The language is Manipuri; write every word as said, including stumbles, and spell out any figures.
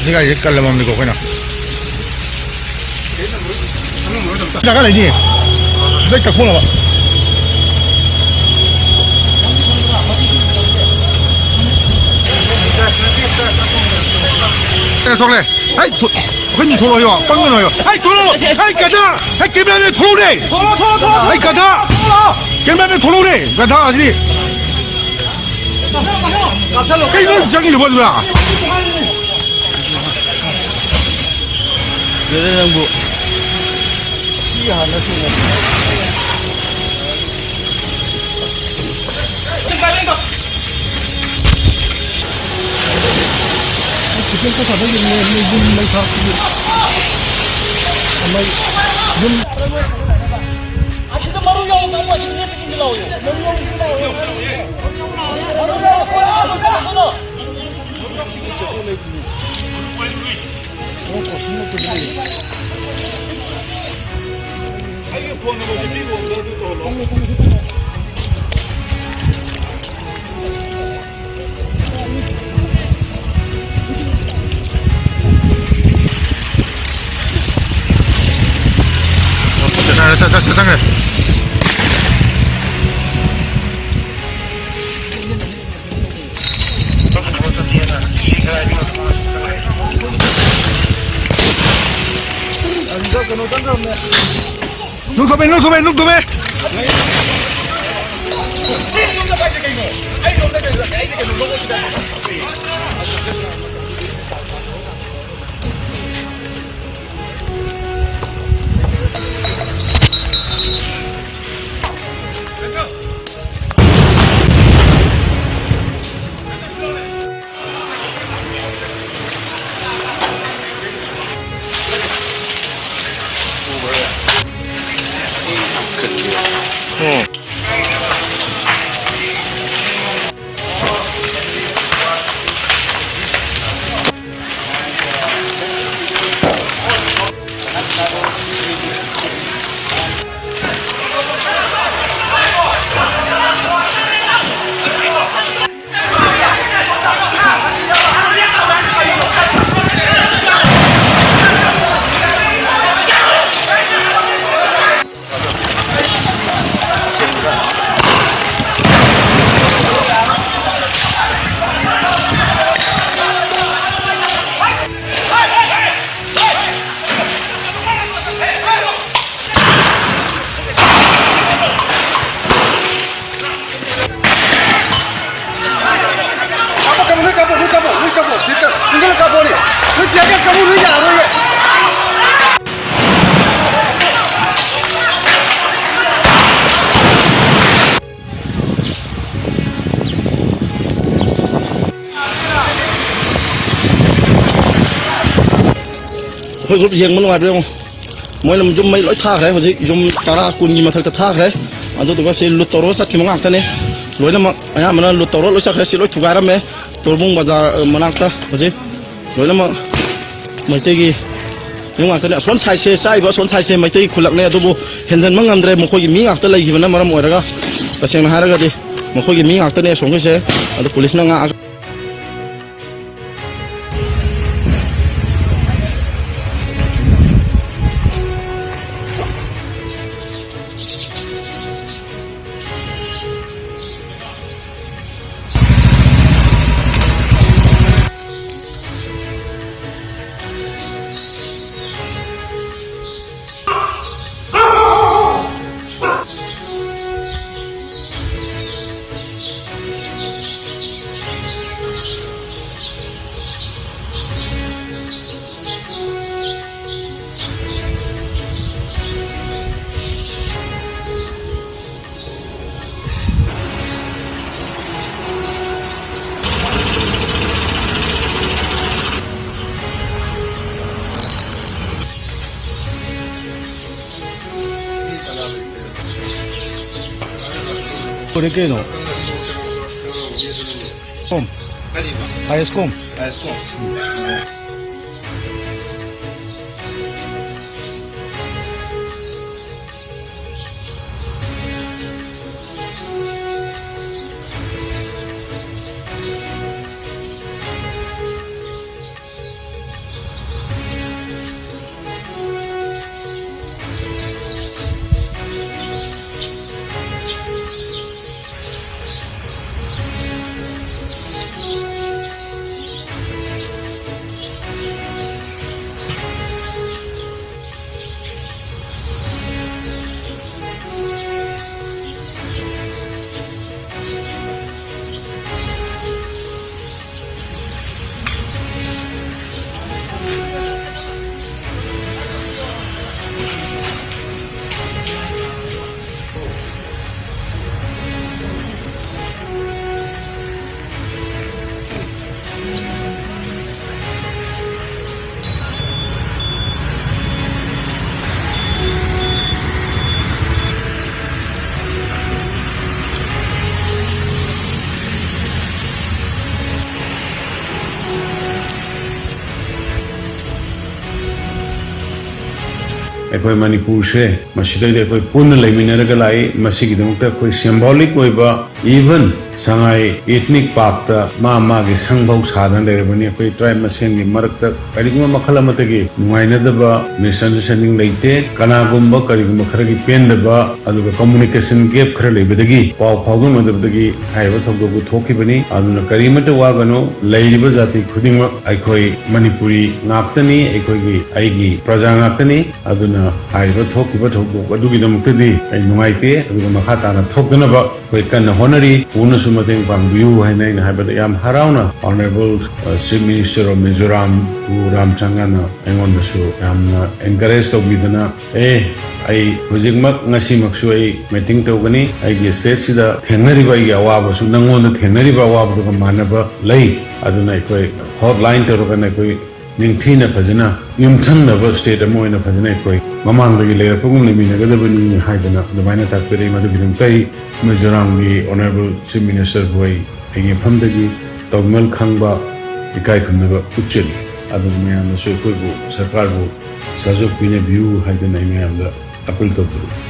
ꯁꯤ ꯒꯥꯔꯤꯁꯦ ꯀꯜꯂꯝꯃꯕꯅꯤꯀꯣ ꯑꯩꯈꯣꯏꯅ꯫ ꯗꯔꯀꯥꯔ ꯂꯩꯅꯤ꯫ ꯕ꯭ꯔꯦꯛ ꯇꯛꯊꯣꯛꯅꯕ꯫ ꯀꯩꯅꯣ ꯊꯣꯛꯂꯦ꯫ ꯍꯩ, ꯊꯣ-, ꯑꯩꯈꯣꯏ ꯃꯤ ꯊꯣꯛꯂꯛꯑꯣ, ꯄꯪꯒꯅꯣ ꯍꯥꯏꯌꯣ꯫ ꯍꯩ, ꯊꯣꯛꯂꯛꯑꯣ꯫ ꯍꯩ, ꯀꯗꯥ꯫ ꯍꯩ, ꯀꯦꯃꯦꯔꯥꯃꯦꯟ ꯊꯣꯛꯂꯛꯎꯅꯦ꯫ ꯊꯣꯛꯂꯛꯑꯣ, ꯊꯣꯛꯂꯛꯑꯣ, ꯊꯣꯛꯂꯛꯑꯣ, ꯍꯩ, ꯊꯣꯛꯂꯛꯑꯣ꯫ ꯀꯗꯥ꯫ ꯀꯦꯃꯦꯔꯥꯃꯦꯟ ꯊꯣꯛꯂꯛꯎꯅꯦ꯫ ꯒꯙꯥ ꯑꯁꯤꯗꯤ꯫ ꯀꯩꯅꯣ ꯆꯪꯉꯤꯗꯨꯕꯣ ꯑꯗꯨꯗ? ꯂꯣꯏꯔꯦ ꯅꯪꯕꯨ꯫ ꯁꯤ ꯍꯥꯟꯅ ꯊꯦꯡꯅ꯫ ꯑꯁꯤꯗ ꯃꯔꯨ ꯌꯥꯎꯕ ꯀꯥꯡꯕꯨ ꯑꯁꯤ ꯅꯦꯠꯄ ꯆꯤꯡꯁꯤꯜꯂꯛꯑꯣ꯫ ꯃꯔꯨ ꯌꯥꯎꯕ ꯆꯤꯡꯁꯤꯜꯂꯛꯑꯣ꯫ ꯆꯠ-, ꯆꯠ-, ꯆꯠ-, ꯆꯠ-, ꯆꯪꯈ꯭ꯔꯦ꯫ ꯅꯨꯡ ꯊꯣꯝꯃꯦ, ꯅꯨꯡ ꯊꯣꯝꯃꯦ, ꯅꯨꯡ ꯊꯣꯝꯃꯦ꯫ ꯒ꯭ꯔꯨꯞ ꯌꯦꯡꯕ ꯅꯨꯡꯉꯥꯏꯕ꯭ꯔꯥ ꯌꯦꯡꯉꯣ꯫ ꯃꯣꯏꯅ ꯌꯨꯝ ꯃꯩ ꯂꯣꯏ ꯊꯥꯈ꯭ꯔꯦ ꯍꯧꯖꯤꯛ, ꯌꯨꯝ ꯇꯔꯥ ꯀꯨꯟꯒꯤ ꯃꯊꯛꯇ ꯊꯥꯈ꯭ꯔꯦ꯫ ꯑꯗꯨꯗꯨꯒ ꯁꯤ ꯂꯨꯠ ꯇꯧꯔꯒ ꯆꯠꯈꯤꯕ ꯉꯥꯛꯇꯅꯦ꯫ ꯂꯣꯏꯅꯃꯛ ꯑꯌꯥꯝꯕꯅ ꯂꯨꯠ ꯇꯧꯔꯒ ꯂꯣꯏ ꯆꯠꯈ꯭ꯔꯦ꯫ ꯁꯤ ꯂꯣꯏ ꯊꯨꯒꯥꯏꯔꯝꯃꯦ꯫ ꯇꯣꯔꯕꯨꯡ ꯕꯖꯥꯔ, ꯑ, ꯃꯅꯥꯛꯇ ꯍꯧꯖꯤꯛ ꯂꯣꯏꯅꯃꯛ ꯃꯩꯇꯩꯒꯤ ꯌꯨꯝ ꯉꯥꯛꯇꯅꯦ꯫ ꯑꯁꯣꯟ ꯁꯥꯏꯠꯁꯦ, ꯆꯥꯛꯏꯕ ꯑꯁꯣꯟ ꯁꯥꯏꯠꯁꯦ ꯃꯩꯇꯩ ꯈꯨꯜꯂꯛꯅꯦ, ꯑꯗꯨꯕꯨ ꯍꯦꯟꯖꯟꯕ ꯉꯝꯗ꯭ꯔꯦ꯫ ꯃꯈꯣꯏꯒꯤ ꯃꯤ ꯉꯥꯛꯇ ꯂꯩꯈꯤꯕꯅ ꯃꯔꯝ ꯑꯣꯏꯔꯒ, ꯇꯁꯦꯡꯅ ꯍꯥꯏꯔꯒꯗꯤ ꯃꯈꯣꯏꯒꯤ ꯃꯤ ꯉꯥꯛꯇꯅꯦ ꯑꯁꯣꯝꯒꯤꯁꯦ꯫ ꯑꯗꯨ ꯄꯨꯂꯤꯁꯅ ꯉꯥꯛꯑꯒ ꯀꯣꯔꯦ ꯀꯩꯅꯣ? ꯀꯣꯝ꯫ ꯀꯔꯤꯕ? ꯑꯥꯏ ꯑꯦꯁ ꯀꯣꯝ꯫ ꯑꯥꯏ ꯑꯦꯁ ꯀꯣꯝ꯫ ꯑꯩꯈꯣꯏ ꯃꯅꯤꯄꯨꯔꯁꯦ ꯃꯁꯤꯗꯩꯗ ꯑꯩꯈꯣꯏ ꯄꯨꯟꯅ ꯂꯩꯃꯤꯟꯅꯔꯒ ꯂꯥꯛꯏ꯫ ꯃꯁꯤꯒꯤꯗꯃꯛꯇ ꯑꯩꯈꯣꯏ symbolic ꯑꯣꯏꯕ, even ꯁꯉꯥꯏ Ethnic Parkꯇ ꯃꯥ ꯃꯥꯒꯤ ꯁꯪꯐꯧ ꯁꯥꯗꯅ ꯂꯩꯔꯕꯅꯤ꯫ ꯑꯩꯈꯣꯏ tribe ꯃꯁꯦꯟꯒꯤ ꯃꯔꯛꯇ ꯀꯔꯤꯒꯨꯝꯕ ꯃꯈꯜ ꯑꯃꯠꯇꯒꯤ ꯅꯨꯡꯉꯥꯏꯅꯗꯕ, misunderstanding ꯂꯩꯇꯦ꯫ ꯀꯅꯥꯒꯨꯝꯕ ꯀꯔꯤꯒꯨꯝꯕ ꯈꯔꯒꯤ ꯄꯦꯟꯗꯕ, ꯑꯗꯨꯒ communication gap ꯈꯔ ꯂꯩꯕꯗꯒꯤ ꯄꯥꯎ ꯐꯥꯎꯗꯣꯛꯅꯗꯕꯗꯒꯤ ꯍꯥꯏꯔꯤꯕ ꯊꯧꯗꯣꯛꯇꯨ ꯊꯣꯛꯈꯤꯕꯅꯤ꯫ ꯑꯗꯨꯅ ꯀꯔꯤꯃꯠꯇ ꯋꯥꯒꯅꯨ, ꯂꯩꯔꯤꯕ ꯖꯥꯇꯤ ꯈꯨꯗꯤꯡꯃꯛ ꯑꯩꯈꯣꯏ ꯃꯅꯤꯄꯨꯔꯤ ꯉꯥꯛꯇꯅꯤ, ꯑꯩꯈꯣꯏꯒꯤ, ꯑꯩꯒꯤ ꯄ꯭ꯔꯖꯥ ꯉꯥꯛꯇꯅꯤ꯫ ꯑꯗꯨꯅ ꯍꯥꯏꯔꯤꯕ ꯊꯣꯛꯈꯤꯕ ꯊꯧꯗꯣꯛ ꯑꯗꯨꯒꯤꯗꯃꯛꯇꯗꯤ ꯑꯩ ꯅꯨꯡꯉꯥꯏꯇꯦ, ꯑꯗꯨꯒ ꯃꯈꯥ ꯇꯥꯅ ꯊꯣꯛꯇꯅꯕ ꯑꯩꯈꯣꯏ ꯀꯟꯅ ꯍꯣꯠꯅꯔꯤ꯫ ꯄꯨꯟꯅꯁꯨ ꯃꯇꯦꯡ ꯄꯥꯡꯕꯤꯌꯨ ꯍꯥꯏꯅ ꯑꯩꯅ ꯍꯥꯏꯕꯗ ꯌꯥꯝ ꯍꯔꯥꯎꯅ Honourable, ꯑ, Chief Minister of Mizoram ꯄꯨ ꯔꯥꯝꯆꯪꯉꯅ ꯑꯩꯉꯣꯟꯗꯁꯨ ꯌꯥꯝꯅ encourage ꯇꯧꯕꯤꯗꯅ, "ꯑꯦ, ꯑꯩ ꯍꯧꯖꯤꯛꯃꯛ, ꯉꯁꯤꯃꯛꯁꯨ ꯑꯩ meeting ꯇꯧꯒꯅꯤ, ꯑꯩꯒꯤ stateꯁꯤꯗ ꯊꯦꯡꯅꯔꯤꯕ ꯑꯩꯒꯤ ꯑꯋꯥꯕꯁꯨ ꯅꯪꯉꯣꯟꯗ ꯊꯦꯡꯅꯔꯤꯕ ꯑꯋꯥꯕꯗꯨꯒ ꯃꯥꯟꯅꯕ ꯂꯩ꯫ ꯑꯗꯨꯅ ꯑꯩꯈꯣꯏ hotline ꯇꯧꯔꯒꯅ ꯑꯩꯈꯣꯏ ꯅꯤꯡꯊꯤꯅ ꯐꯖꯅ ꯌꯨꯝꯊꯪꯅꯕ state ꯑꯃ ꯑꯣꯏꯅ ꯐꯖꯅ ꯑꯩꯈꯣꯏ ꯃꯃꯥꯡꯗꯒꯤ ꯂꯩꯔꯛꯄꯒꯨꯝ ꯂꯩꯃꯤꯟꯅꯒꯗꯕꯅꯤ" ꯍꯥꯏꯗꯅ ꯑꯗꯨꯃꯥꯏꯅ ꯇꯥꯛꯄꯤꯔꯛꯏ꯫ ꯃꯗꯨꯒꯤꯗꯃꯛꯇ ꯑꯩ ꯃꯤꯖꯣꯔꯥꯝꯒꯤ Honourable Chief Ministerꯕꯨ ꯑꯩ ꯑꯩꯒꯤ ꯃꯐꯝꯗꯒꯤ ꯇꯧꯃꯜ ꯈꯪꯕ, ꯏꯀꯥꯏ ꯈꯨꯝꯅꯕ ꯎꯠꯆꯔꯤ꯫ ꯑꯗꯨꯒ ꯃꯌꯥꯝꯅꯁꯨ ꯑꯩꯈꯣꯏꯕꯨ, ꯁꯔꯀꯥꯔꯕꯨ ꯁꯍꯖꯣꯒ ꯄꯤꯅꯕꯤꯌꯨ ꯍꯥꯏꯗꯅ ꯑꯩ ꯃꯌꯥꯝꯗ appeal ꯇꯧꯖꯔꯤ꯫